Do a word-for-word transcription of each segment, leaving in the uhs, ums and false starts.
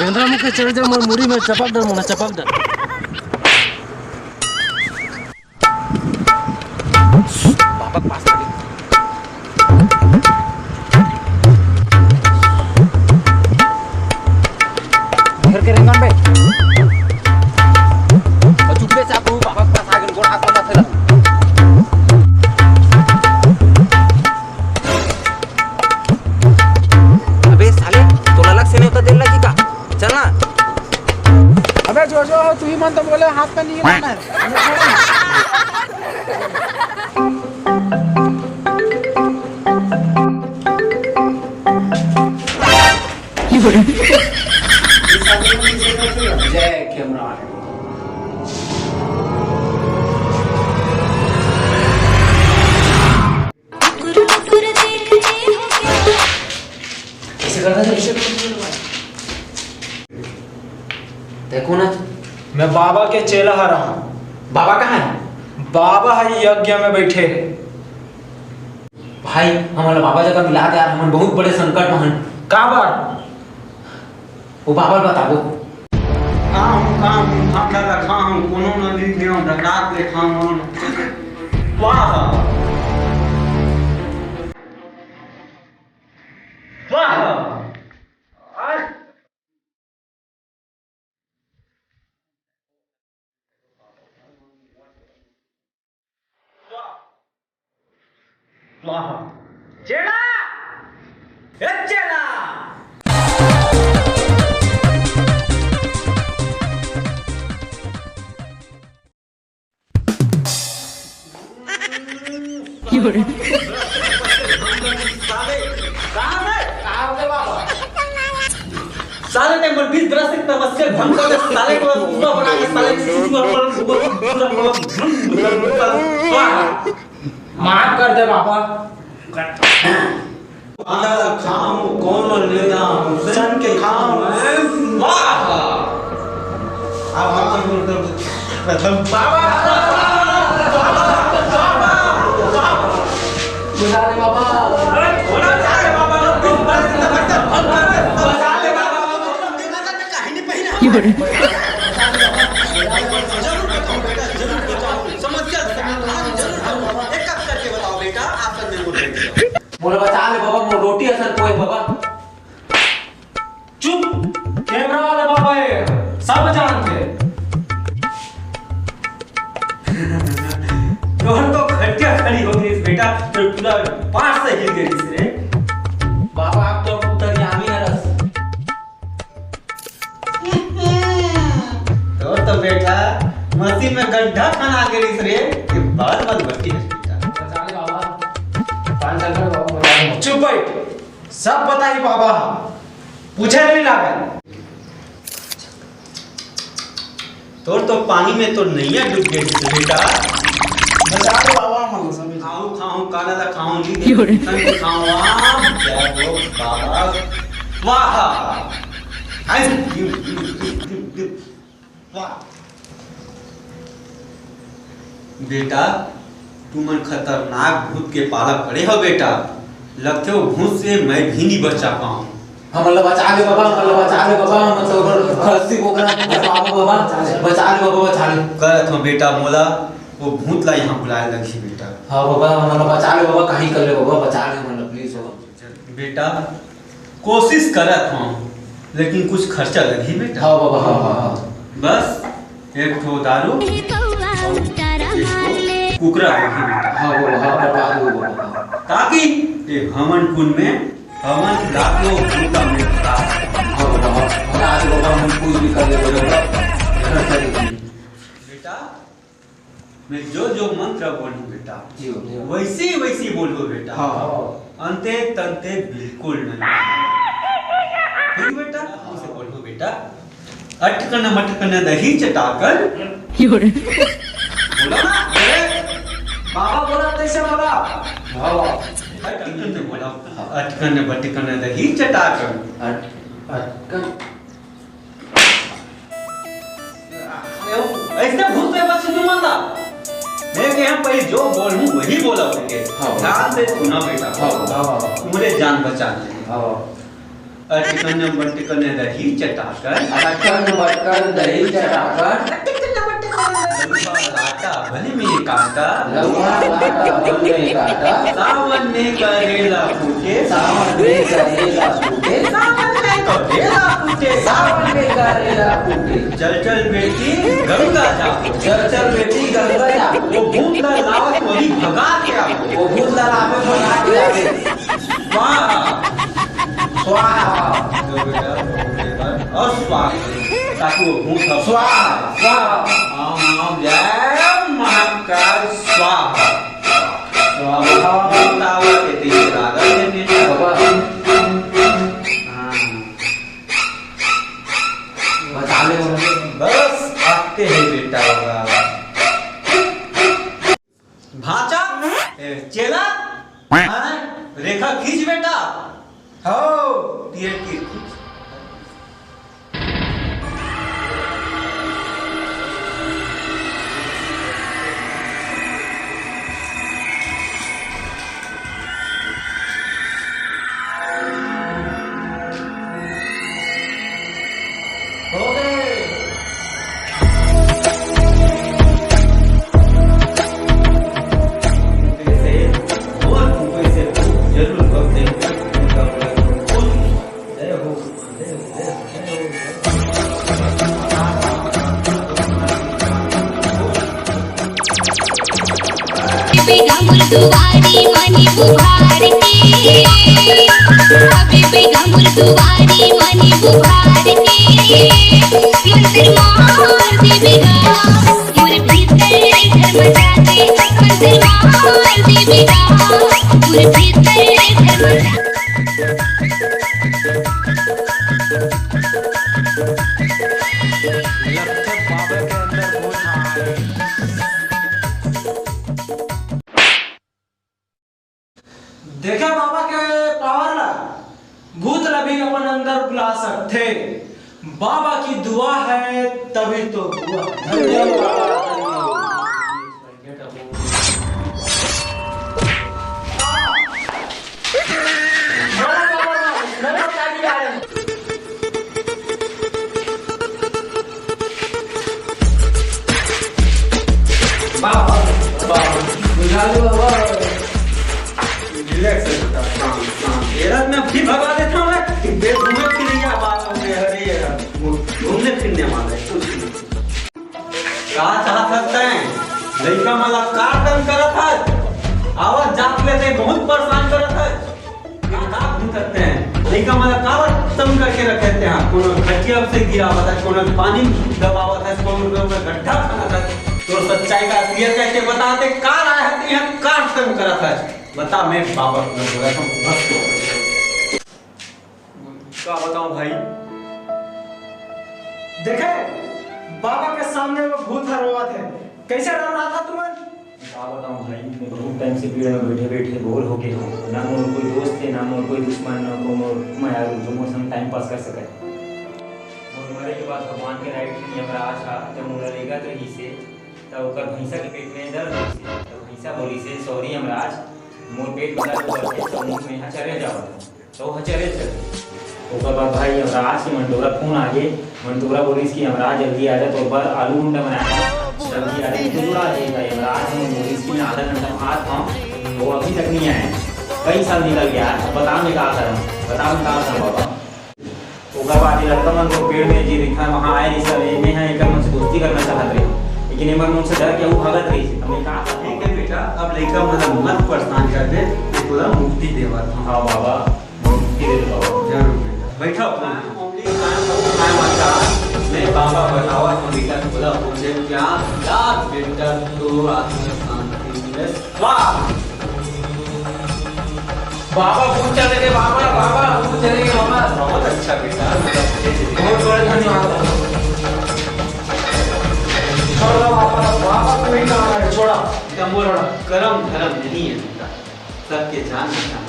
चंद्रमुखी चढ़ जा, मोर मुड़ी में चपक डर, मोला चपक डर। बाबा के पास आ गए। घर के रेंगन बे। और चुपे से आप बाबा के पास आ गए, गोड़ हाथ में मत लगा। अबे साले, तोला अलग से नहीं होता, देर लगी का? चल ना। अबे जो जो हो, तू ही मन तो बोले, हाथ पे नहीं लाना है। जय खेमराज। कैसे करता है? देखो ना। मैं बाबा के चेला हरा हूँ। बाबा कहाँ है? बाबा है यज्ञ में बैठे हैं। भाई, हमन ला बाबा जगह मिला दे यार, हमन बहुत बड़े संकट में हन। का बात? वो बाबा बताबो। खाहूँ, खाहूँ, भाखा ला खाहूँ, कोनो नदी देव, डकात ले खाहूँ। वाह! वाह! स्वाहा। चेला! ए चेला! साले, कहाँ से? कहाँ से बाबा? साले ने मोर बीस बरस से तपस्या भंग कर दे, साले को दूसरा बना के, साले को दूसरा बना के, दूसरा बना के, दूसरा बना के, वाह! माफ कर दे बाबा। आधा खाऊं, कौन ले जाऊं, सन के खाऊं, वाह! अब हम तो बोलते हैं, बाबा, बाबा, बाबा, बाबा, बाबा। बुला ले बाबा। अरे, बुला ले बाबा। समस्या समाधान जरूर करूँ। एक काम करके बताओ बेटा, आसन में मुड़ बैठ जाओ। मोला बचा ले बाबा, मोर रोटी असन पोए बाबा। चुप, कैमरा वाला बाबा है, सब जानते हैं। तोहर तो खटिया खड़ी हो गई बेटा, तो पूरा पास से हिल गई रे। बाबा, आप तो अंतर्यामी हरस। तोर तो बेटा मशीन में गड्ढा खना गे रिहिस रे, के बाद मत बची है बेटा। बचा ले बाबा, पान शंकर बाबा बचा ले। चुप बैठ, सब बताही बाबा, पूछे नहीं लागल। तोर तो पानी में तो नैया डूब गई बेटा। बचा ले बाबा, हम समझ। खाऊं, खाऊं, काला ला खाऊं, जी, क्यों रे? संग खाऊं, आ, जय हो बाबा। वाह! आई, वाह! बेटा, तुमन खतरनाक भूत के पाला पड़े हो बेटा। लगथे वो भूत से मैं भी नहीं बचा पाऊं। हमन ला बचा ले बाबा, हमन ला बचा ले बाबा, हमन तो ओकर खस्सी बोकरा बचाबो बाबा, बचा ले बाबा, बचा ले। करत हो बेटा मोला, वो भूत ला यहाँ बुलाए लगही बेटा। हाँ बाबा, हमन ला बचा ले बाबा, कहीं कर ले बाबा, बचा ले हमन ला please बाबा। बेटा, कोशिश करत हूँ, लेकिन कुछ खर्चा लगही बेटा। हाँ बाबा, हाँ, हाँ, हाँ। बस एक ठो दारू, कुकरा लगही बेटा। हाँ बाबा, हाँ, बता दो बाबा। ताकि ये हवन कुंड में हवन लाखों भूता में खा। हाँ बाबा, हाँ, बता दो बाबा, हम कुछ भी कर ले बाबा। बेटा, मैं जो जो मंत्र बोलूं बेटा, जी, जी। वैसे ही, वैसे ही बोलबो बेटा। हाँ, हाँ। अंते तंते बिल्कुल नहीं। ठीक बेटा, उसे बोलबो बेटा। अटकन मटकन दही चटाकन। बोला ना, अरे, बाबा बोला तैसे बोला। हाँ, हाँ। अटकन बोला, अटकन बटकन दही चटाकन। अट-, अटकन। अइसने भूत से बच तुमन ला। मैं के हम पहले जो बोलूं वही बोला करके। हाँ। ध्यान से सुना बेटा। हाँ, हाँ, हाँ। तुम्हारे जान बचाने। हाँ। अटकन बटकन दही चटाकर। अटकन बटकन दही चटाकर। अटकन बटकन लउहा लाटा बन में काटा। लउहा लाटा बन में काटा। सावन में करेला फूटे। सावन में करेला फूटे। सावन में करेला फूटे। सावन में करेला फूटे। चल चल बेटी गंगा जा। चल चल बेटी गंगा जा। वो भूत ला लावत वही भगा के आओ। वो भूत ला लावत भगा के आओ। स्वाहा। स्वाहा। जो बेटा, और स्वाहा। ताकि वो भूत हो। स्वाहा, स्वाहा। ओम नमः जय महाकाल स्वाहा। स्वाहा। तावा के तीन रागा के नीचे। बाबा। हाँ। बता ले। बस आते हैं बेटा होगा। भाचा, ए, चेला, हाँ, रेखा खींच बेटा। हो, तीर तीर खींच। हो गए। बेगा मोर दुआरी मनी बुहार के, अबे बेगा मोर दुआरी मनी बुहार के, मंत्र मार दे बेगा, मोर भीतर घर मचा दे, मंत्र मार दे बेगा, मोर भीतर घर मचा। लगथे बाबा के अंदर भूत आ गे। देखा बाबा के पावर ला, भूत ला भी अपन अंदर बुला सकथे। बाबा की दुआ है तभी तो हुआ। धन्यवाद। बाबा, बाबा, बुझा लो बाबा। Relax है बेटा, शांत, शांत। ये रात में फिर भगा देता हूँ मैं। ये घूमे फिर, ये बात हो गई, अरे ये घूमने फिरने वाला है, कुछ नहीं। का चाहत हस तैं? लइका मन ला का तंग करत हस? आवत जात ले तैं बहुत परेशान करत हस। का, का भी करते हैं? लइका मन ला काबर तंग करके रखे हस तैं? कोनो खटिया से गिरावत हस, कोनो पानी दबावत हस, कोनो, कोनो गड्ढा खनत हस। तोर सच्चाई का असलियत कइसे बता, तैं का राय हस, तैं का तंग करत हस? बता, मैं बाबा को बोला था, बस। का बताऊं भाई? देखे, बाबा के सामने वो भूत ह रोवत हे। कइसे डर रहा था तुमन? का बताऊं भाई, मैं बहुत टाइम से भीड़ में बैठे बैठे बोर हो गए हूँ। ना मोर कोई दोस्त है, ना मोर कोई दुश्मन, ना कोई मोर मयारू, जो मोर संग टाइम पास कर सके। मोर मरे के बाद भगवान के राइट हैंड यमराज हा, जब मोला लेगत रहिस हे, तब ओकर भैंसा के पेट में दर्द होइस हे। तब भैंसा बोलिस हे, "सॉरी यमराज, मोर पेट में दर्द होवत हे, तो मैं यहाँ चले जावत हूँ।" तो वो चले चले। ओकर बाद भाई यमराज के मंटोरा फोन आ गे। मंटोरा बोलिस कि "यमराज जल्दी आ जा, तोर बर आलू गुंडा बनाए हंव, सब्जी आलू गुंडा जुड़ा दे।" त यमराज ह बोलिस कि "मैं आधा घंटा में आत हंव।" वो अभी तक नहीं आए। कई साल निकल गया, अब बता मैं का करंव, बता मैं का करंव बाबा। ओकर बाद ये लड़का मन तो पेड़ में जी रिखा वहाँ आए रहिस हवे, मैं ह एकर मन से दोस्ती करना चाहत रहे, लेकिन एमन मन से डर के वो भागत रहिस, त मैं का करंव? ठीक है बेटा, अब लइका मन ला मत परेशान कर दे, मैं तोला मुक्ति देवत हंव। हाँ बाबा, मुक्ति दे दे बाबा। जरूर बेटा, बैठा अपना। मैं बाबा बतावत हंव बेटा, तोला हो जाए क्या? याद बेटा, तो आत्मा शांति मिले। वाह! बाबा भूत चले गे, बाबा, बाबा, भूत चले गे, बाबा। बहुत अच्छा बेटा, बहुत बड़ा धन्यवाद। छोड़ दो बाबा, बाबा को नहीं करना है, छोड़ा। एकदम बोल, छोड़ा। करम धरम नहीं है बेटा, सबके जान बचाना।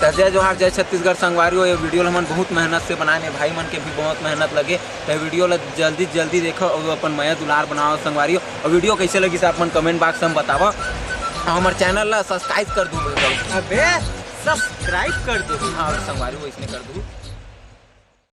त जय जोहार, जय छत्तीसगढ़ संगवारी हो। ये वीडियो ल हमन बहुत मेहनत से बनाए हे, भाई मन के भी बहुत मेहनत लगे। त वीडियो ल जल्दी जल्दी देखो और अपन मया दुलार बनाओ संगवारी हो। और वीडियो कैसे लगिस आप मन comment box में बतावा। हमर चैनल ला सब्सक्राइब कर दू भाई। अबे, सब्सक्राइब कर दू। हाँ, संगवारी हो, इसने कर दू।